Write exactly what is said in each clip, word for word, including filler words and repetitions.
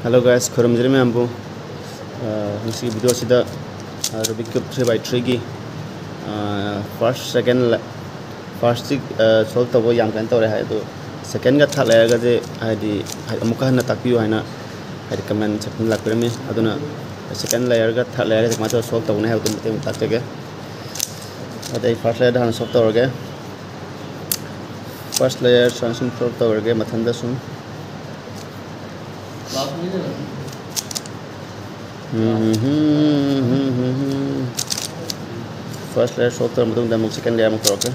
Hello guys, ꯈꯨꯔꯨꯝꯖꯔꯤ ꯃꯌꯥꯝꯕꯨ꯫ ꯑ, ꯉꯁꯤꯒꯤ video ꯑꯁꯤꯗ, ꯑ, Rubik's Cube three by three ꯒꯤ, ꯑ, first, second, first ꯁꯤ, ꯑ, solve ꯇꯧꯕ ꯌꯥꯝ ꯀꯩꯅꯣ ꯇꯧꯔꯦ ꯍꯥꯏ, ꯑꯗꯨ second ꯒ third layer ꯒꯁꯦ ꯍꯥꯏꯗꯤ, ꯍꯥꯏꯗꯤ ꯑꯃꯨꯛꯀ ꯍꯟꯅ ꯇꯥꯛꯄꯤꯌꯨ ꯍꯥꯏꯅ ꯍꯥꯏꯗꯤ comment section ꯂꯥꯛꯄꯤꯔꯝꯃꯤ꯫ ꯑꯗꯨꯅ second layer ꯒ third layer ꯒꯁꯦ ꯀꯃꯥꯏꯅ ꯇꯧꯔꯒ solve ꯇꯧꯒꯅꯤ ꯍꯥꯏꯕꯗꯨ ꯃꯇꯦꯛ ꯑꯃ ꯇꯥꯛꯆꯒꯦ꯫ ꯑꯗꯩ first layer ꯗ ꯍꯥꯟꯅ solve ꯇꯧꯔꯒꯦ꯫ First layer ꯁꯨꯃꯥꯏꯅ ꯁꯨꯝ solve ꯇꯧꯔꯒꯦ ꯃꯊꯟꯇ ꯁꯨꯝ꯫ First layer solve ꯇꯧꯔ ꯃꯇꯨꯡꯗ ꯑꯃꯨꯛ second layer ꯑꯃꯨꯛ ꯇꯧꯔꯛꯀꯦ꯫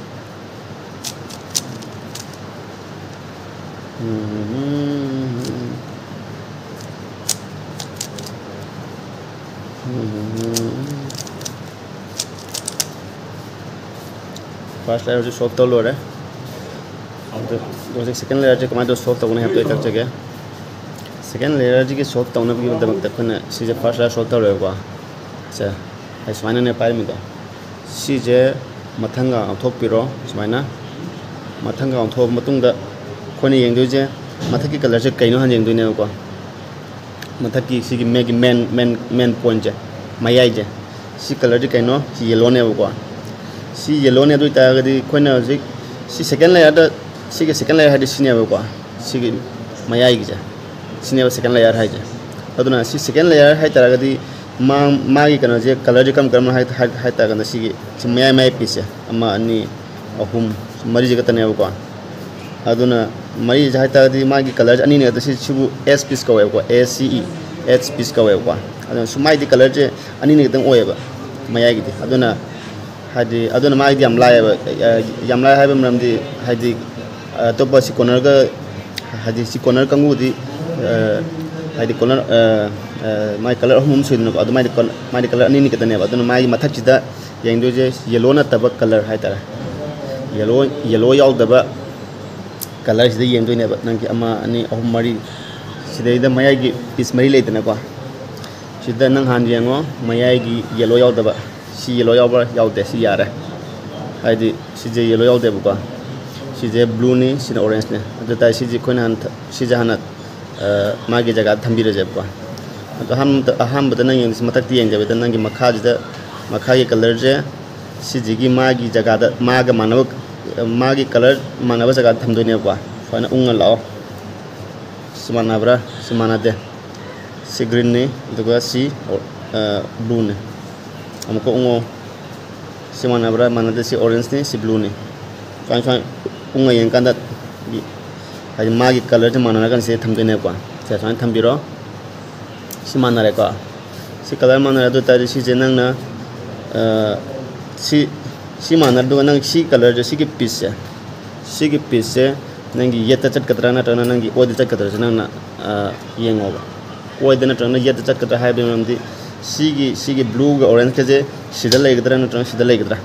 First layer ꯁꯤ solve ꯇꯧ ꯂꯣꯏꯔꯦ꯫ ꯑꯗꯨ ꯍꯧꯖꯤꯛ second layer ꯁꯤ ꯀꯃꯥꯏꯅ ꯇꯧꯔ solve ꯇꯧꯒꯅꯤ ꯍꯥꯏꯕꯗꯣ ꯑꯩ ꯇꯥꯛꯆꯒꯦ꯫ Second layer ꯁꯤꯒꯤ solve ꯇꯧꯅꯕꯒꯤꯗꯃꯛꯇ ꯑꯩꯈꯣꯏꯅ ꯁꯤꯁꯦ first layer solve ꯇꯧꯔꯦꯕꯀꯣ꯫ ꯁꯦ, ꯑꯩ ꯁꯨꯃꯥꯏꯅꯅꯦ ꯄꯥꯏꯔꯝꯃꯤꯗꯣ꯫ ꯁꯤꯁꯦ ꯃꯊꯪꯒ ꯑꯣꯟꯊꯣꯛꯄꯤꯔꯣ ꯁꯨꯃꯥꯏꯅ꯫ ꯃꯊꯪꯒ ꯑꯣꯟꯊꯣꯛꯑꯕ ꯃꯇꯨꯡꯗ ꯑꯩꯈꯣꯏꯅ ꯌꯦꯡꯗꯣꯏꯁꯦ ꯃꯊꯛꯀꯤ colour ꯁꯦ ꯀꯩꯅꯣ ꯍꯥꯟꯅ ꯌꯦꯡꯗꯣꯏꯅꯦꯕꯀꯣ꯫ ꯃꯊꯛꯀꯤ ꯁꯤꯒꯤ ꯃꯥꯒꯤ main, main, main point ꯁꯦ, ꯃꯌꯥꯏꯁꯦ, ꯁꯤ colour ꯁꯤ ꯀꯩꯅꯣ? ꯁꯤ yellow ꯅꯦꯕꯀꯣ꯫ ꯁꯤ yellow ꯅꯦ꯫ ꯑꯗꯨ ꯑꯣꯏꯇꯥꯔꯒꯗꯤ ꯑꯩꯈꯣꯏꯅ ꯍꯧꯖꯤꯛ ꯁꯤ second layer ꯗ, ꯁꯤꯒꯤ second layer ꯍꯥꯏꯗꯤ ꯁꯤꯅꯦꯕꯀꯣ, ꯁꯤꯒꯤ ꯃꯌꯥꯏꯒꯤꯁꯦ, ꯁꯤꯅꯦꯕ second layer ꯍꯥꯏꯁꯦ꯫ ꯑꯗꯨꯅ ꯁꯤ second layer ꯍꯥꯏꯇꯥꯔꯒꯗꯤ ꯃꯥ-, ꯃꯥꯒꯤ ꯀꯩꯅꯣꯁꯦ, colour ꯁꯦ ꯀꯔꯝ ꯀꯔꯝꯕ ꯍꯥꯏ-, ꯍꯥꯏ-, ꯍꯥꯏ ꯇꯥꯔꯀꯥꯟꯗ ꯁꯤꯒꯤ ꯁꯤ ꯃꯌꯥꯏ, ꯃꯌꯥꯏ piece ꯁꯦ, ꯑꯃ, ꯑꯅꯤ, ꯑꯍꯨꯝ, ꯃꯔꯤꯁꯦ ꯈꯛꯇꯅꯦꯕꯀꯣ꯫ ꯑꯗꯨꯅ ꯃꯔꯤꯁꯦ ꯍꯥꯏꯇꯥꯔꯒꯗꯤ ꯃꯥꯒꯤ colour ꯁꯦ ꯑꯅꯤꯅꯦ꯫ ꯑꯗ ꯁꯤ, ꯁꯤꯕꯨ H piece ꯀꯧꯋꯦꯕꯀꯣ, A C E, H piece ꯀꯧꯋꯦꯕꯀꯣ꯫ ꯑꯗꯨꯅ ꯁꯨꯃꯥꯏꯗꯤ colour ꯁꯦ ꯑꯅꯤꯅꯤ ꯈꯛꯇꯪ ꯑꯣꯏꯌꯦꯕ ꯃꯌꯥꯏꯒꯤꯗꯤ꯫ ꯑꯗꯨꯅ ꯍꯥꯏꯗꯤ, ꯑꯗꯨꯅ ꯃꯥꯒꯤꯗꯤ ꯌꯥꯝ ꯂꯥꯏꯌꯦꯕ꯫ ꯑ, ꯌꯥꯝ ꯂꯥꯏ ꯍꯥꯏꯕ ꯃꯔꯝꯗꯤ ꯍꯥꯏꯗꯤ, ꯑ, ꯑꯇꯣꯞꯄ ꯁꯤ corner ꯒ, ꯍꯥꯏꯗꯤ ꯁꯤ corner ꯀꯥꯡꯕꯨꯗꯤ, ꯑ, ꯍꯥꯏꯗꯤ corner, ꯑ, ꯑ, ꯃꯥꯒꯤ colour ꯑꯍꯨꯝ ꯑꯍꯨꯝ ꯁꯨꯏꯗꯅꯀꯣ꯫ ꯑꯗꯨ ꯃꯥꯏꯗꯤ col-, ꯃꯥꯏꯗꯤ colour ꯑꯅꯤꯅꯤ ꯈꯛꯇꯅꯦꯕ꯫ ꯑꯗꯨꯅ ꯃꯥꯒꯤ ꯃꯊꯛꯁꯤꯗ ꯌꯦꯡꯗꯣꯏꯁꯦ yellow ꯅꯠꯇꯕ colour ꯍꯥꯏꯇꯥꯔꯦ꯫ Yellow, yellow ꯌꯥꯎꯗꯕ colour ꯁꯤꯗ ꯌꯦꯡꯗꯣꯏꯅꯦꯕ꯫ ꯅꯪꯒꯤ ꯑꯃ, ꯑꯅꯤ, ꯑꯍꯨꯝ, ꯃꯔꯤ, ꯁꯤꯗꯩꯗ ꯃꯌꯥꯏꯒꯤ piece ꯃꯔꯤ ꯂꯩꯗꯅꯀꯣ꯫ ꯁꯤꯗ ꯅꯪ ꯍꯥꯟꯅ ꯌꯦꯡꯉꯣ, ꯃꯌꯥꯏꯒꯤ yellow ꯌꯥꯎꯗꯕ꯫ ꯁꯤ yellow ꯌꯥꯎꯕ꯭ꯔꯥ? ꯌꯥꯎꯗꯦ꯫ ꯁꯤ ꯌꯥꯔꯦ꯫ ꯍꯥꯏꯗꯤ ꯁꯤꯁꯦ yellow ꯌꯥꯎꯗꯦꯕꯀꯣ꯫ ꯁꯤꯁꯦ blue ꯅꯤ, ꯁꯤꯅ orange ꯅꯦ꯫ ꯑꯗꯨ ꯇꯥꯔꯗꯤ ꯁꯤꯁꯦ ꯑꯩꯈꯣꯏꯅ ꯍꯥꯟꯅ ꯊ-, ꯁꯤꯁꯦ ꯍꯥꯟꯅ ꯃꯥꯒꯤ ꯖꯒꯥꯗ ꯊꯝꯕꯤꯔꯁꯦꯕꯀꯣ꯫ ꯑꯗꯣ ꯑꯍꯥꯟꯕꯗ ꯑꯍꯥꯟꯕꯗ ꯅꯪ ꯌꯦꯡꯗꯣꯏꯁꯦ ꯃꯊꯛꯇ ꯌꯦꯡꯗꯕꯤꯗ ꯅꯪꯒꯤ ꯃꯈꯥꯁꯤꯗ, ꯃꯈꯥꯒꯤ ꯀꯂꯔꯁꯦ ꯁꯤꯁꯤꯒꯤ ꯃꯥꯒꯤ ꯖꯒꯥꯗ, ꯃꯥꯒ ꯃꯥꯟꯅꯕ, ꯃꯥꯒꯤ ꯀꯂꯔ ꯃꯥꯟꯅꯕ ꯖꯒꯥꯗ ꯊꯝꯗꯣꯏꯅꯦꯕꯀꯣ꯫ ꯁꯨꯃꯥꯏꯅ ꯎꯪꯉ ꯂꯥꯛꯑꯣ꯫ ꯁꯤ ꯃꯥꯟꯅꯕ꯭ꯔꯥ? ꯁꯤ ꯃꯥꯟꯅꯗꯦ꯫ ꯁꯤ ꯒ꯭ꯔꯤꯟꯅꯤ, ꯑꯗꯨꯒ ꯁꯤ ꯕ꯭ꯂꯨꯅꯤ꯫ ꯑꯃꯨꯛꯀ ꯎꯪꯉꯣ꯫ ꯁꯤ ꯃꯥꯟꯅꯕ꯭ꯔꯥ? ꯃꯥꯟꯅꯗꯦ꯫ ꯁꯤ ꯑꯣꯔꯦꯟꯖꯅꯤ, ꯁꯤ ꯕ꯭ꯂꯨꯅꯤ꯫ ꯁꯨꯃꯥꯏꯅ ꯁꯨꯃꯥꯏꯅ ꯎꯪꯉ ꯌꯦꯡꯀꯥꯟꯗ, ꯍꯥꯏꯗꯤ ꯃꯥꯒꯤ ꯀꯂꯔꯁꯦ ꯃꯥꯟꯅꯔꯀꯥꯟꯗ ꯁꯤꯗ ꯊꯝꯗꯣꯏꯅꯦꯕꯀꯣ꯫ ꯁꯤꯗ ꯁꯨꯃꯥꯏꯅ ꯊꯝꯕꯤꯔꯣ꯫ ꯁꯤ ꯃꯥꯟꯅꯔꯦꯀꯣ꯫ ꯁꯤ ꯀꯂꯔ ꯃꯥꯟꯅꯔꯦ꯫ ꯑꯗꯨ ꯑꯣꯏ ꯇꯥꯔꯗꯤ ꯁꯤꯁꯦ ꯅꯪꯅ, ꯑ, ꯁꯤ, ꯁꯤ ꯃꯥꯟꯅꯔꯦ꯫ ꯑꯗꯨꯒ ꯅꯪ ꯁꯤ ꯀꯂꯔꯁꯦ, ꯁꯤꯒꯤ ꯄꯤꯁꯁꯦ, ꯁꯤꯒꯤ ꯄꯤꯁꯁꯦ ꯅꯪꯒꯤ ꯌꯦꯠꯇ ꯆꯠꯀꯗ꯭ꯔꯥ ꯅꯠꯇ꯭ꯔꯒꯅ ꯅꯪꯒꯤ ꯑꯣꯏꯗ ꯆꯠꯀꯗ꯭ꯔꯥꯁꯦ ꯅꯪꯅ, ꯑ, ꯌꯦꯡꯉꯣꯕ꯫ ꯑꯣꯏꯗ ꯅꯠꯇ꯭ꯔꯒꯅ ꯌꯦꯠꯇ ꯆꯠꯀꯗ꯭ꯔꯥ ꯍꯥꯏꯕꯒꯤ ꯃꯔꯝꯗꯤ ꯁꯤꯒꯤ, ꯁꯤꯒꯤ ꯕ꯭ꯂꯨꯒ ꯑꯣꯔꯦꯟꯖꯀꯁꯦ ꯁꯤꯗ ꯂꯩꯒꯗ꯭ꯔꯥ ꯅꯠꯇ꯭ꯔꯒꯅ ꯁꯤꯗ ꯂꯩꯒꯗ꯭ꯔꯥ?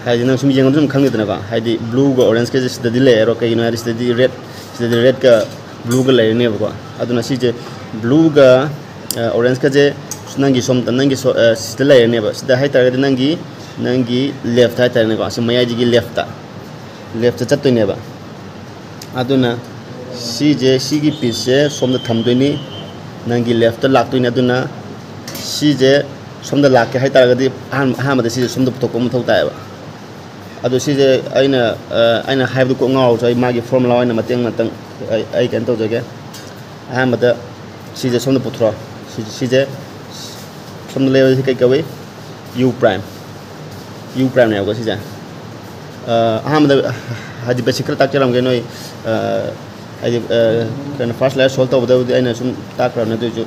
ꯍꯥꯏꯗꯤ ꯅꯪ ꯁꯨꯝ ꯌꯦꯡꯕꯗ ꯁꯨꯝ ꯈꯪꯅꯤꯗꯅꯀꯣ꯫ ꯍꯥꯏꯗꯤ ꯕ꯭ꯂꯨꯒ ꯑꯣꯔꯦꯟꯖꯀꯁꯦ ꯁꯤꯗꯗꯤ ꯂꯩꯔꯔꯣꯏ꯫ ꯀꯩꯒꯤꯅꯣ ꯍꯥꯏꯗꯤ ꯁꯤꯗꯗꯤ ꯔꯦꯗ, ꯁꯤꯗꯗꯤ ꯔꯦꯗꯀ ꯕ꯭ꯂꯨꯒ ꯂꯩꯔꯅꯦꯕꯀꯣ꯫ ꯑꯗꯨꯅ ꯁꯤꯁꯦ ꯕ꯭ꯂꯨꯒ, ꯑ, ꯑꯣꯔꯦꯟꯖꯀꯁꯦ ꯅꯪꯒꯤ ꯁꯣꯝꯗ, ꯅꯪꯒꯤ ꯁꯣ-, ꯑ, ꯁꯤꯗ ꯂꯩꯔꯅꯦꯕ꯫ ꯁꯤꯗ ꯍꯥꯏꯇꯥꯔꯒꯗꯤ ꯅꯪꯒꯤ, ꯅꯪꯒꯤ ꯂꯦꯐꯇ ꯍꯥꯏꯇꯥꯔꯦꯅꯦꯀꯣ꯫ ꯁꯤ ꯃꯌꯥꯏꯁꯤꯒꯤ ꯂꯦꯐꯇ, ꯂꯦꯐꯇ ꯆꯠꯇꯣꯏꯅꯦꯕ꯫ ꯑꯗꯨꯅ ꯁꯤꯁꯦ, ꯁꯤꯒꯤ ꯄꯤꯁꯁꯦ ꯁꯣꯝꯗ ꯊꯝꯗꯣꯏꯅꯤ, ꯅꯪꯒꯤ ꯂꯦꯐꯇ ꯂꯥꯛꯇꯣꯏꯅꯤ꯫ ꯑꯗꯨꯅ ꯁꯤꯁꯦ ꯁꯣꯝꯗ ꯂꯥꯛꯀꯦ ꯍꯥꯏꯇꯥꯔꯒꯗꯤ ꯑꯍꯥꯟ-, ꯑꯍꯥꯟꯕꯗ ꯁꯤꯁꯦ ꯁꯣꯝꯗ ꯄꯨꯊꯣꯛꯄ ꯃꯊꯧ ꯇꯥꯏꯌꯦꯕ꯫ ꯑꯗꯣ ꯁꯤꯁꯦ ꯑꯩꯅ, ꯑ, ꯑꯩꯅ ꯍꯥꯏꯕꯗꯨ ꯀꯣꯛ ꯉꯥꯎꯔꯁꯨ ꯑꯩ ꯃꯥꯒꯤ ꯐꯣꯔꯃꯨꯂꯥ ꯑꯣꯏꯅ ꯃꯇꯦꯡ ꯑꯃꯇꯪ ꯑꯩ, ꯑꯩ ꯀꯩꯅꯣ ꯇꯧꯖꯒꯦ꯫ ꯑꯍꯥꯟꯕꯗ ꯁꯤꯁꯦ ꯁꯣꯝꯗ ꯄꯨꯊꯣꯔꯛꯑꯣ꯫ ꯁꯤ-, ꯁꯤꯁꯦ ꯁꯣꯝꯗ ꯂꯩꯕꯁꯤ ꯀꯩ ꯀꯧꯏ? U prime. ꯌꯨ ꯄ꯭ꯔꯥꯏꯝꯅꯦꯕꯀꯣ ꯁꯤꯁꯦ꯫ ꯑ, ꯑꯍꯥꯟꯕꯗ ꯍꯥꯏꯗꯤ ꯕꯦꯁꯤꯛ ꯈꯔ ꯇꯥꯛꯆꯔꯝꯒꯦ ꯅꯣꯏ, ꯑ, ꯍꯥꯏꯗꯤ, ꯑ, ꯀꯩꯅꯣ, ꯐꯥꯔꯁ ꯂꯦꯌꯔ ꯁꯣꯜꯕ ꯇꯧꯕꯗꯕꯨꯗꯤ ꯑꯩꯅ ꯁꯨꯝ ꯇꯥꯛꯈ꯭ꯔꯕꯅꯦ꯫ ꯑꯗꯨ ꯑꯣꯏꯁꯨ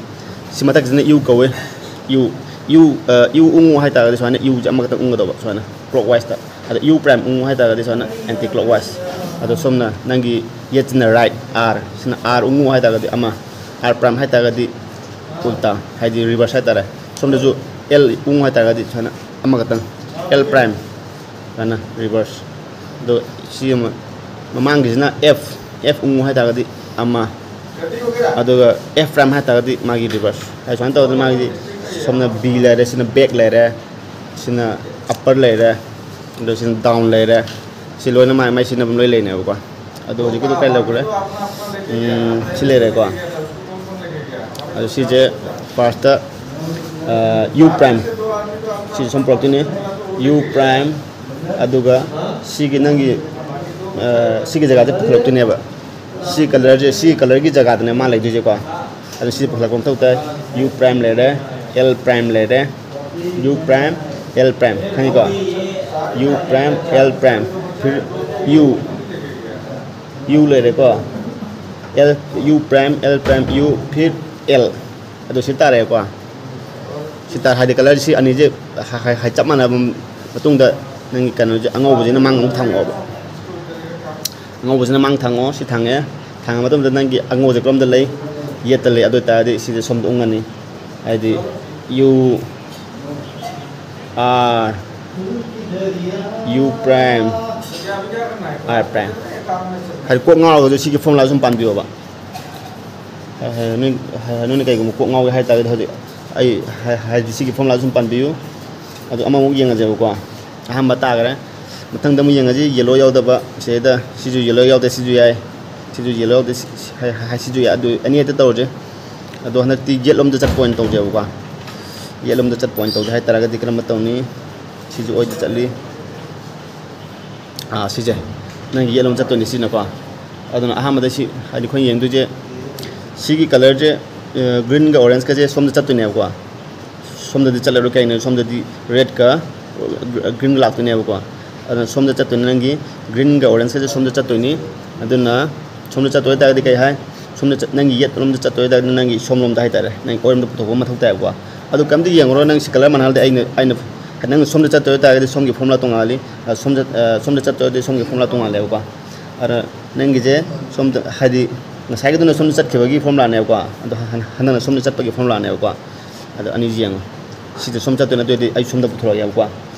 ꯁꯤ ꯃꯊꯛꯁꯤꯅ ꯌꯨ ꯀꯧꯏ꯫ ꯌꯨ, ꯌꯨ, ꯑ, ꯌꯨ ꯎꯪꯉꯨ ꯍꯥꯏꯇꯥꯔꯒꯗꯤ ꯁꯨꯃꯥꯏꯅ ꯌꯨꯁꯦ ꯑꯃꯈꯛꯇꯪ ꯎꯪꯒꯗꯧꯕ ꯁꯨꯃꯥꯏꯅ clockwise ꯇ꯫ ꯑꯗ ꯌꯨ ꯄ꯭ꯔꯥꯏꯝ ꯎꯪꯉꯨ ꯍꯥꯏꯇꯥꯔꯒꯗꯤ ꯁꯨꯃꯥꯏꯅ anti clockwise꯫ ꯑꯗꯣ ꯁꯣꯝꯅ ꯅꯪꯒꯤ ꯌꯦꯠꯁꯤꯅ ꯔꯥꯏꯠ, ꯑꯥꯔ꯫ ꯁꯤꯅ ꯑꯥꯔ ꯎꯪꯉꯨ ꯍꯥꯏꯇꯥꯔꯒꯗꯤ ꯑꯃ, ꯑꯥꯔ ꯄ꯭ꯔꯥꯏꯝ ꯍꯥꯏꯇꯥꯔꯒꯗꯤ ꯎꯜꯇꯥ, ꯍꯥꯏꯗꯤ ꯔꯤꯚꯔꯁ ꯍꯥꯏꯇꯥꯔꯦ꯫ ꯁꯣꯝꯗꯁꯨ ꯑꯦꯜ ꯎꯪꯉꯨ ꯍꯥꯏꯇꯥꯔꯒꯗꯤ ꯁꯨꯃꯥꯏꯅ ꯑꯃꯈꯛꯇꯪ, ꯑꯦꯜ ꯄ꯭ꯔꯥꯏꯝ, ꯁꯨꯃꯥꯏꯅ ꯔꯤꯚꯔꯁ꯫ ꯑꯗꯣ ꯁꯤ ꯑꯃ, ꯃꯃꯥꯡꯒꯤꯁꯤꯅ ꯑꯦꯐ, ꯑꯦꯐ ꯎꯪꯉꯨ ꯍꯥꯏꯇꯥꯔꯒꯗꯤ ꯑꯃ, ꯑꯗꯨꯒ ꯑꯦꯐ ꯄ꯭ꯔꯥꯏꯝ ꯍꯥꯏꯇꯥꯔꯒꯗꯤ ꯃꯥꯒꯤ ꯔꯤꯚꯔꯁ꯫ ꯍꯥꯏ ꯁꯨꯃꯥꯏꯅ ꯇꯧꯗꯅ ꯃꯥꯒꯤꯗꯤ ꯁꯣꯝꯅ ꯕꯤ ꯂꯩꯔꯦ, ꯁꯤꯅ ꯕꯦꯛ ꯂꯩꯔꯦ, ꯁꯤꯅ ꯑꯞꯄꯔ ꯂꯩꯔꯦ, ꯑꯗꯣ ꯁꯤꯅ ꯗꯥꯎꯟ ꯂꯩꯔꯦ꯫ ꯁꯤ ꯂꯣꯏꯅ ꯃꯥꯏ ꯃꯥꯏ ꯁꯤꯖꯤꯟꯅꯐꯝ ꯂꯣꯏ ꯂꯩꯅꯦꯕꯀꯣ꯫ ꯑꯗꯣ ꯍꯧꯖꯤꯛꯀꯤꯗꯣ ꯀꯥꯏ ꯂꯧꯈ꯭ꯔꯦ? ꯎꯝ, ꯁꯤ ꯂꯩꯔꯦꯀꯣ꯫ ꯑꯗꯣ ꯁꯤꯁꯦ ꯐꯥꯔꯁꯇ, ꯌꯨ ꯄ꯭ꯔꯥꯏꯝ, ꯁꯤꯁꯦ ꯁꯨꯝ ꯄꯨꯔꯛꯇꯣꯏꯅꯦ, ꯌꯨ ꯄ꯭ꯔꯥꯏꯝ꯫ ꯑꯗꯨꯒ ꯁꯤꯒꯤ ꯅꯪꯒꯤ, ꯑ, ꯁꯤꯒꯤ ꯖꯒꯥꯁꯦ ꯄꯨꯈꯠꯂꯛꯇꯣꯏꯅꯦꯕ꯫ ꯁꯤ ꯀꯂꯔꯁꯦ, ꯁꯤ ꯀꯂꯔꯒꯤ ꯖꯒꯥꯗꯅꯦ ꯃꯥ ꯂꯩꯗꯣꯏꯁꯦꯀꯣ꯫ ꯑꯗꯣ ꯁꯤ ꯄꯨꯈꯠꯂꯛꯄ ꯃꯊꯧ ꯇꯥꯏ꯫ ꯌꯨ ꯄ꯭ꯔꯥꯏꯝ ꯂꯩꯔꯦ, ꯑꯦꯜ ꯄ꯭ꯔꯥꯏꯝ ꯂꯩꯔꯦ, ꯌꯨ ꯄ꯭ꯔꯥꯏꯝ, ꯑꯦꯜ ꯄ꯭ꯔꯥꯏꯝ, ꯈꯪꯉꯤꯀꯣ? ꯌꯨ ꯄ꯭ꯔꯥꯏꯝ, ꯑꯦꯜ ꯄ꯭ꯔꯥꯏꯝ, ꯐꯤꯔ ꯌꯨ, ꯌꯨ ꯂꯩꯔꯦꯀꯣ꯫ L, U prime, L prime, U, ꯐꯤꯔ ꯑꯦꯜ꯫ ꯑꯗꯨ ꯁꯤ ꯇꯥꯔꯦꯀꯣ꯫ ꯁꯤ ꯇꯥꯔꯦ, ꯍꯥꯏꯗꯤ ꯀꯂꯔꯁꯤ ꯑꯅꯤꯁꯦ ꯍꯥꯏ, ꯍꯥꯏ, ꯆꯞ ꯃꯥꯟꯅꯕ ꯃꯇꯨꯡꯗ ꯅꯪꯒꯤ ꯀꯩꯅꯣꯁꯦ ꯑꯉꯧꯕꯁꯤꯅ ꯃꯥꯡ ꯑꯃꯨꯛ ꯊꯥꯡꯉꯛꯑꯣꯕ꯫ ꯑꯉꯧꯕꯁꯤꯅ ꯃꯥꯡ ꯊꯥꯡꯉꯣ, ꯁꯤ ꯊꯥꯡꯉꯦ꯫ ꯊꯥꯡꯉ ꯃꯇꯨꯡꯗ ꯅꯪꯒꯤ ꯑꯉꯧꯕꯁꯦ ꯀꯔꯣꯝꯗ ꯂꯩ? ꯌꯦꯠꯇ ꯂꯩ꯫ ꯑꯗꯨ ꯑꯣꯏꯇꯥꯔꯗꯤ ꯁꯤꯁꯦ ꯁꯣꯝꯗ ꯎꯪꯉꯅꯤ꯫ ꯍꯥꯏꯗꯤ U R, U prime, R prime. ꯍꯥꯏꯗꯤ ꯀꯣꯛ ꯉꯥꯎꯔꯒꯁꯨ ꯁꯤꯒꯤ ꯐꯣꯔꯃꯨꯂꯥ ꯁꯨꯝ ꯄꯥꯟꯕꯤꯌꯣꯕ꯫ ꯍꯥꯏ-, ꯍꯥꯏ-, ꯅꯣꯏ, ꯍꯥꯏ-, ꯅꯣꯏꯅ ꯀꯩꯒꯨꯝꯕ ꯀꯣꯛ ꯉꯥꯎꯒꯦ ꯍꯥꯏ ꯇꯥꯔꯒꯗꯤ ꯍꯧꯖꯤꯛ ꯑꯩ ꯍꯥꯏ-, ꯍꯥꯏꯗꯤ ꯁꯤꯒꯤ ꯐꯣꯔꯃꯨꯂꯥ ꯁꯨꯝ ꯄꯥꯟꯕꯤꯌꯨ꯫ ꯑꯗꯨ ꯑꯃꯃꯨꯛ ꯌꯦꯡꯉꯁꯦꯕꯀꯣ꯫ ꯑꯍꯥꯟꯕ ꯇꯥꯈ꯭ꯔꯦ꯫ ꯃꯊꯪꯗ ꯑꯃꯨꯛ ꯌꯦꯡꯉꯁꯤ, ꯌꯦꯜꯂꯣ ꯌꯥꯎꯗꯕ ꯁꯤꯗ, ꯁꯤꯁꯨ ꯌꯦꯜꯂꯣ ꯌꯥꯎꯗꯦ, ꯁꯤꯁꯨ ꯌꯥꯏ, ꯁꯤꯁꯨ ꯌꯦꯜꯂꯣ ꯌꯥꯎꯗꯦ, ꯁꯤ-, ꯁꯤ-, ꯍꯥꯏ-, ꯍꯥꯏ-, ꯁꯤꯁꯨ ꯌꯥꯏ꯫ ꯑꯗꯨ ꯑꯅꯤ ꯍꯦꯛꯇ ꯇꯧꯔꯁꯦ꯫ ꯑꯗꯣ ꯍꯟꯗꯛꯇꯤ ꯌꯦꯠꯂꯣꯝꯗ ꯆꯠꯄ ꯑꯣꯏꯅ ꯇꯧꯖꯦꯕꯀꯣ꯫ ꯌꯦꯠꯂꯣꯝꯗ ꯆꯠꯄ ꯑꯣꯏꯅ ꯇꯧꯁꯦ ꯍꯥꯏ ꯇꯥꯔꯒꯗꯤ ꯀꯔꯝꯕ ꯇꯧꯅꯤ? ꯁꯤꯁꯨ ꯑꯣꯏꯗ ꯆꯠꯂꯤ꯫ ꯑꯥ, ꯁꯤꯁꯦ ꯅꯪꯒꯤ ꯌꯦꯠꯂꯣꯝ ꯆꯠꯇꯣꯏꯅꯤ ꯁꯤꯅꯀꯣ꯫ ꯑꯗꯨꯅ ꯑꯍꯥꯟꯕꯗ ꯁꯤ ꯍꯥꯏꯗꯤ ꯑꯩꯈꯣꯏꯅ ꯌꯦꯡꯗꯣꯏꯁꯦ ꯁꯤꯒꯤ ꯀꯂꯔꯁꯦ, ꯑ, ꯒ꯭ꯔꯤꯟꯒ ꯑꯣꯔꯦꯟꯖꯀꯁꯦ ꯁꯣꯝꯗ ꯆꯠꯇꯣꯏꯅꯦꯕꯀꯣ꯫ ꯁꯣꯝꯗꯗꯤ ꯆꯠꯂꯔꯣꯏ, ꯀꯩꯅꯣ ꯁꯣꯝꯗꯗꯤ ꯔꯦꯗꯀ ꯒ꯭ꯔꯤꯟꯒ ꯂꯥꯛꯇꯣꯏꯅꯦꯕꯀꯣ꯫ ꯑꯗꯨꯅ ꯁꯣꯝꯗ ꯆꯠꯇꯣꯏꯅꯤ, ꯅꯪꯒꯤ ꯒ꯭ꯔꯤꯟꯒ ꯑꯣꯔꯦꯟꯖꯀꯁꯦ ꯁꯣꯝꯗ ꯆꯠꯇꯣꯏꯅꯤ꯫ ꯑꯗꯨꯅ ꯁꯣꯝꯗ ꯆꯠꯇꯣꯏ ꯇꯥꯔꯒꯗꯤ ꯀꯩ ꯍꯥꯏ? ꯁꯣꯝꯗ ꯆꯠ-, ꯅꯪꯒꯤ ꯌꯦꯠꯂꯣꯝꯗ ꯆꯠꯇꯣꯏ ꯇꯥꯔꯒꯗꯤ ꯅꯪꯒꯤ ꯁꯣꯝꯂꯣꯝꯗ ꯍꯥꯏꯇꯥꯔꯦ, ꯅꯪ ꯑꯣꯏꯔꯣꯝꯗ ꯄꯨꯊꯣꯛꯄ ꯃꯊꯧ ꯇꯥꯏꯕꯀꯣ꯫ ꯑꯗꯨ ꯀꯩꯝꯇ ꯌꯦꯡꯉꯨꯔꯣ, ꯅꯪ ꯁꯤ ꯀꯂꯔ ꯃꯥꯟꯅꯍꯜꯂꯗꯤ ꯑꯩꯅ, ꯑꯩꯅ, ꯅꯪ ꯁꯣꯝꯗ ꯆꯠꯇꯣꯏ ꯇꯥꯔꯒꯗꯤ ꯁꯣꯝꯒꯤ ꯐꯣꯔꯃꯨꯂꯥ ꯇꯣꯡꯉꯥꯜꯂꯤ, ꯑ, ꯁꯣꯝꯗ, ꯑ, ꯁꯣꯝꯗ ꯆꯠꯇꯣꯏꯗꯤ ꯁꯣꯝꯒꯤ ꯐꯣꯔꯃꯨꯂꯥ ꯇꯣꯡꯉꯥꯜꯂꯦꯕꯀꯣ꯫ ꯑꯗ ꯅꯪꯒꯤꯁꯦ ꯁꯣꯝꯗ ꯍꯥꯏꯗꯤ ꯉꯁꯥꯏꯒꯤꯗꯨꯅ ꯁꯣꯝꯗ ꯆꯠꯈꯤꯕꯒꯤ ꯐꯣꯔꯃꯨꯂꯥꯅꯦꯕꯀꯣ, ꯑꯗꯣ ꯍꯟ-, ꯍꯟꯗꯛꯅ ꯁꯣꯝꯗ ꯆꯠꯄꯒꯤ ꯐꯣꯔꯃꯨꯂꯥꯅꯦꯕꯀꯣ꯫ ꯑꯗꯣ ꯑꯅꯤꯁꯤ ꯌꯦꯡꯉꯣ, ꯁꯤꯗ ꯁꯣꯝ ꯆꯠꯇꯣꯏ ꯅꯠꯇ꯭ꯔꯗꯤ ꯑꯩ ꯁꯣꯝꯗ ꯄꯨꯊꯣꯔꯛꯑꯒꯦꯕꯀꯣ꯫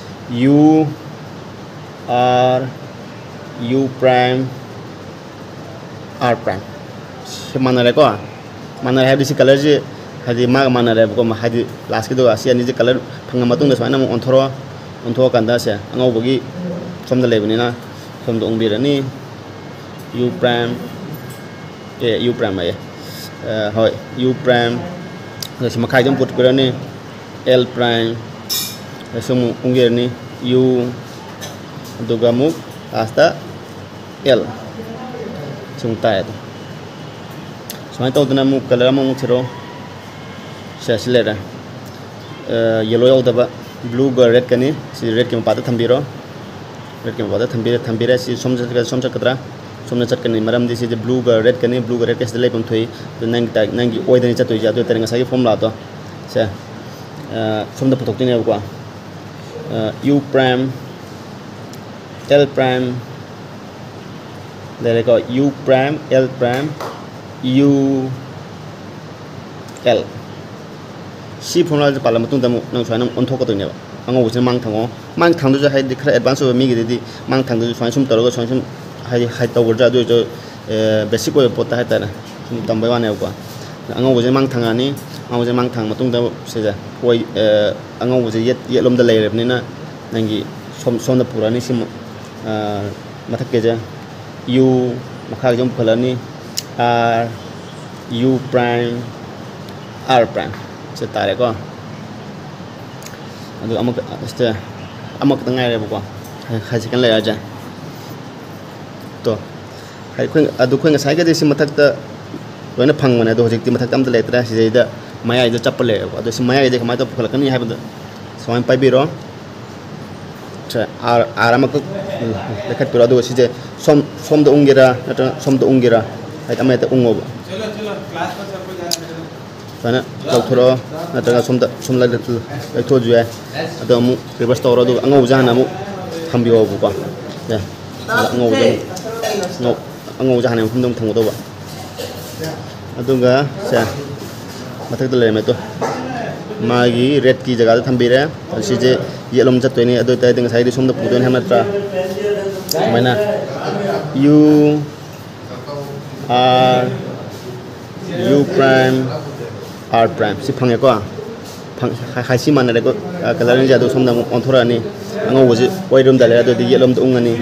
U R U prime R prime. ꯁꯤ ꯃꯥꯟꯅꯔꯦꯀꯣ꯫ ꯃꯥꯟꯅꯔꯦ ꯍꯥꯏꯕꯗꯤ ꯁꯤ ꯀꯂꯔꯁꯤ ꯍꯥꯏꯗꯤ ꯃꯥꯒ ꯃꯥꯟꯅꯔꯦꯕꯀꯣ꯫ ꯍꯥꯏꯗꯤ ꯂꯥꯁꯀꯤꯗꯣ ꯑꯁꯤ ꯑꯅꯤꯁꯤ ꯀꯂꯔ ꯐꯪꯉ ꯃꯇꯨꯡꯗ ꯁꯨꯃꯥꯏꯅ ꯑꯃꯨꯛ ꯑꯣꯟꯊꯣꯔꯛꯑꯣ꯫ ꯑꯣꯟꯊꯣꯛꯑꯀꯥꯟꯗ ꯁꯦ ꯑꯉꯧꯕꯒꯤ ꯁꯣꯝꯗ ꯂꯩꯕꯅꯤꯅ ꯁꯣꯝꯗ ꯑꯣꯟꯕꯤꯔꯅꯤ꯫ U prime, ꯑꯦ, U prime ꯍꯥꯏꯌꯦ꯫ ꯑ, ꯍꯣꯏ, U prime꯫ ꯑꯗꯣ ꯁꯤ ꯃꯈꯥꯏꯗ ꯑꯃꯨꯛ ꯄꯨꯊꯣꯛꯄꯤꯔꯅꯤ, L prime꯫ ꯑꯗ ꯁꯤ ꯑꯃꯨꯛ ꯎꯪꯕꯤꯔꯅꯤ, U, ꯑꯗꯨꯒ ꯑꯃꯨꯛ last L꯫ ꯁꯤ ꯑꯃꯨꯛ ꯇꯥꯏ ꯑꯗꯣ꯫ ꯁꯨꯃꯥꯏꯅ ꯇꯧꯗꯅ ꯑꯃꯨꯛ colour ꯑꯃꯃꯨꯛ ꯊꯤꯔꯣ꯫ ꯁꯦ, ꯁꯤ ꯂꯩꯔꯦ꯫ ꯑ, yellow ꯌꯥꯎꯗꯕ, blue ꯒ red ꯀꯅꯤ꯫ ꯁꯤ red ꯀꯤ ꯃꯄꯥꯗ ꯊꯝꯕꯤꯔꯣ꯫ Red ꯀꯤ ꯃꯄꯥꯗ ꯊꯝꯕꯤꯔꯦ, ꯊꯝꯕꯤꯔꯦ꯫ ꯁꯤ ꯁꯣꯝ ꯆꯠꯀꯗ꯭ꯔꯥ, ꯁꯣꯝ ꯆꯠꯀꯗ꯭ꯔꯥ? ꯁꯣꯝꯗ ꯆꯠꯀꯅꯤ, ꯃꯔꯝꯗꯤ ꯁꯤꯗꯤ blue ꯒ red ꯀꯅꯤ, blue ꯒ red ꯀ ꯁꯤꯗ ꯂꯩꯐꯝ ꯊꯣꯛꯏ꯫ ꯑꯗꯨ ꯅꯪꯒꯤ ꯇꯥꯏ-, ꯅꯪꯒꯤ ꯑꯣꯏꯗꯅꯤ ꯆꯠꯇꯣꯏꯁꯦ꯫ ꯑꯗꯨ ꯑꯣꯏꯇꯥꯔꯗꯤ ꯉꯁꯥꯏꯒꯤ formula ꯗꯣ ꯁꯦ, ꯑ, ꯁꯣꯝꯗ ꯄꯨꯊꯣꯛꯇꯣꯏꯅꯦꯕꯀꯣ꯫ ꯑ, U prime, L prime, ꯂꯩꯔꯦꯀꯣ, U prime, L prime, U, L꯫ ꯁꯤ formula ꯁꯦ ꯄꯥꯜꯂ ꯃꯇꯨꯡꯗ ꯑꯃꯨꯛ ꯅꯪ ꯁꯨꯃꯥꯏꯅ ꯑꯃꯨꯛ ꯑꯣꯟꯊꯣꯛꯀꯗꯣꯏꯅꯦꯕ꯫ ꯑꯉꯧꯕꯁꯤꯅ ꯃꯥꯡ ꯊꯪꯉꯣ꯫ ꯃꯥꯡ ꯊꯪꯗꯁꯨ ꯍꯥꯏꯗꯤ ꯈꯔ advance ꯑꯣꯏꯕ ꯃꯤꯒꯤꯗꯗꯤ ꯃꯥꯡ ꯊꯪꯗꯁꯨ ꯁꯨꯃꯥꯏꯅ ꯁꯨꯝ ꯇꯧꯔꯒ ꯁꯨꯃꯥꯏꯅ ꯁꯨꯝ ꯍꯥꯏꯗꯤ ꯍꯥꯏ ꯇꯧꯒꯗ꯭ꯔꯥ, ꯑꯗꯨ ꯑꯣꯏꯔꯁꯨ, ꯑ, basic ꯑꯣꯏꯕ ꯄꯣꯠꯇ ꯍꯥꯏꯇꯥꯔꯦ ꯁꯨꯝ ꯇꯝꯕꯩ ꯋꯥꯅꯦꯕꯀꯣ꯫ ꯑꯉꯧꯕꯁꯦ ꯃꯥꯡ ꯊꯪꯉꯛꯑꯅꯤ꯫ ꯑꯉꯧꯕꯁꯦ ꯃꯥꯡ ꯊꯪꯉ ꯃꯇꯨꯡꯗ ꯁꯤꯁꯦ ꯑꯣꯏ-, ꯑ, ꯑꯉꯧꯕꯁꯦ ꯌꯦꯠ-, ꯌꯦꯠꯂꯣꯝꯗ ꯂꯩꯔꯕꯅꯤꯅ ꯅꯪꯒꯤ ꯁꯣꯝ-, ꯁꯣꯝꯗ ꯄꯨꯔꯛꯑꯅꯤ꯫ ꯁꯤꯃꯨꯛ, ꯑ, ꯃꯊꯛꯀꯤꯁꯦ U, ꯃꯈꯥꯒꯤꯁꯦ ꯑꯃꯨꯛ ꯄꯨꯈꯠꯂꯛꯑꯅꯤ, R, U prime, R prime꯫ ꯁꯤ ꯇꯥꯔꯦꯀꯣ꯫ ꯑꯗꯨ ꯑꯃꯈꯛ-, ꯁꯤꯗ ꯑꯃꯈꯛꯇ ꯉꯥꯏꯔꯦꯕꯀꯣ, high second layer ꯁꯦ꯫ ꯇꯣ, ꯍꯥꯏꯗꯤ ꯑꯩꯈꯣꯏ, ꯑꯗꯨ ꯑꯩꯈꯣꯏ ꯉꯁꯥꯏꯒꯗꯤ ꯁꯤ ꯃꯊꯛꯇ ꯂꯣꯏꯅ ꯐꯪꯕꯅꯦ, ꯑꯗꯣ ꯍꯧꯖꯤꯛꯇꯤ ꯃꯊꯛꯇ ꯑꯝꯇ ꯂꯩꯇ꯭ꯔꯦ꯫ ꯁꯤꯗꯩꯗ ꯃꯌꯥꯏꯗ ꯆꯞꯄ ꯂꯩꯔꯦꯕ꯫ ꯑꯗꯣ ꯁꯤ ꯃꯌꯥꯏꯗ ꯀꯃꯥꯏꯅ ꯇꯧꯔ ꯄꯨꯈꯠꯂꯛꯀꯅꯤ ꯍꯥꯏꯕꯗ, ꯁꯨꯃꯥꯏꯅ ꯄꯥꯏꯕꯤꯔꯣ꯫ ꯁꯦ, R, R ꯑꯃꯈꯛ ꯂꯩꯈꯠꯄꯤꯔꯣ꯫ ꯑꯗꯨꯒ ꯁꯤꯁꯦ ꯁꯣꯝ, ꯁꯣꯝꯗ ꯎꯪꯒꯦꯔꯥ ꯅꯠꯇ꯭ꯔꯒ ꯁꯣꯝꯗ ꯎꯪꯒꯦꯔꯥ, ꯍꯥꯏꯗꯤ ꯑꯃ ꯍꯦꯛꯇ ꯎꯪꯉꯣꯕ꯫ ꯁꯨꯃꯥꯏꯅ ꯂꯧꯊꯣꯔꯛꯑꯣ, ꯅꯠꯇ꯭ꯔꯒ ꯁꯣꯝꯗ ꯁꯨꯝ ꯂꯩ-, ꯂꯩꯊꯣꯛꯑꯁꯨ ꯌꯥꯏ꯫ ꯑꯗꯣ ꯑꯃꯨꯛ reverse ꯇꯧꯔꯣ, ꯑꯗꯨꯒ ꯑꯉꯧꯕꯁꯦ ꯍꯥꯟꯅ ꯑꯃꯨꯛ ꯊꯝꯕꯤꯌꯣꯕꯀꯣ꯫ ꯁꯦ, ꯑꯉꯧꯕꯁꯦ ꯑꯃꯨꯛ, ꯑꯉꯧ-, ꯑꯉꯧꯕꯁꯦ ꯍꯥꯟꯅ ꯃꯐꯝꯗ ꯑꯃꯨꯛ ꯊꯝꯒꯗꯧꯕ꯫ ꯑꯗꯨꯒ ꯁꯦ, ꯃꯊꯛꯇ ꯂꯩꯔꯝꯃꯦ ꯇꯣ, ꯃꯥꯒꯤ red ꯀꯤ ꯖꯒꯥꯗ ꯊꯝꯕꯤꯔꯦ꯫ ꯑꯗꯨ ꯁꯤꯁꯦ ꯌꯦꯠꯂꯣꯝ ꯆꯠꯇꯣꯏꯅꯤ꯫ ꯑꯗꯨ ꯑꯣꯏꯇꯥꯔꯗꯤ ꯉꯁꯥꯏꯗꯤ ꯁꯣꯝꯗ ꯄꯨꯗꯣꯏꯅꯤ ꯍꯥꯏꯕ ꯅꯠꯇ꯭ꯔꯥ? ꯁꯨꯃꯥꯏꯅ U, R, U prime, R prime꯫ ꯁꯤ ꯐꯪꯉꯦꯀꯣ꯫ ꯐꯪ-, ꯍꯥꯏ-, ꯍꯥꯏꯁꯤ ꯃꯥꯟꯅꯔꯦꯀꯣ꯫ ꯑ, colour ꯑꯅꯤꯁꯦ꯫ ꯑꯗꯨ ꯁꯣꯝꯗ ꯑꯃꯨꯛ ꯑꯣꯟꯊꯣꯔꯛꯑꯅꯤ꯫ ꯑꯉꯧꯕꯁꯤ ꯑꯣꯏꯔꯣꯝꯗ ꯂꯩꯔꯦ, ꯑꯗꯨꯗꯤ ꯌꯦꯠꯂꯣꯝꯗ ꯎꯪꯉꯅꯤ꯫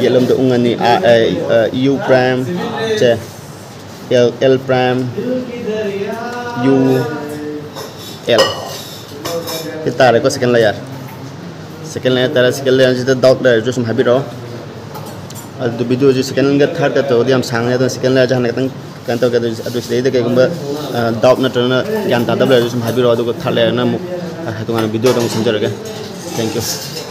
ꯌꯦꯠꯂꯣꯝꯗ ꯎꯪꯉꯅꯤ, ꯑꯥ, ꯑꯦ, ꯑ, U prime, ꯁꯦ, L, L prime, U, L꯫ ꯁꯤ ꯇꯥꯔꯦꯀꯣ, second layer꯫ Second layer ꯇꯥꯔꯦ꯫ Second layerꯁꯤꯗ doubt ꯂꯩꯔꯁꯨ ꯁꯨꯝ ꯍꯥꯏꯕꯤꯔꯛꯑꯣ꯫ ꯑꯗꯨ videoꯁꯤ secondꯒ thirdꯀ ꯇꯧꯔꯗꯤ ꯌꯥꯝ ꯁꯥꯡꯉꯦ, ꯑꯗꯨꯅ second layerꯁꯦ ꯍꯥꯟꯅ ꯈꯤꯇꯪ ꯀꯩꯅꯣ ꯇꯧꯒꯦ꯫ ꯑꯗꯨ, ꯑꯗꯨ ꯁꯤꯗꯩꯗ ꯀꯩꯒꯨꯝꯕ, ꯑ, doubt ꯅꯠꯇ꯭ꯔꯒꯅ ꯒ꯭ꯌꯥꯟ ꯇꯥꯗꯕ ꯂꯩꯔꯁꯨ ꯁꯨꯝ ꯍꯥꯏꯕꯤꯔꯛꯑꯣ, ꯑꯗꯨꯒ third layerꯅ ꯑꯃꯨꯛ, ꯑ, ꯇꯣꯉꯥꯟꯅ videoꯗ ꯑꯃꯨꯛ ꯁꯦꯝꯖꯔꯒꯦ꯫ Thank you꯫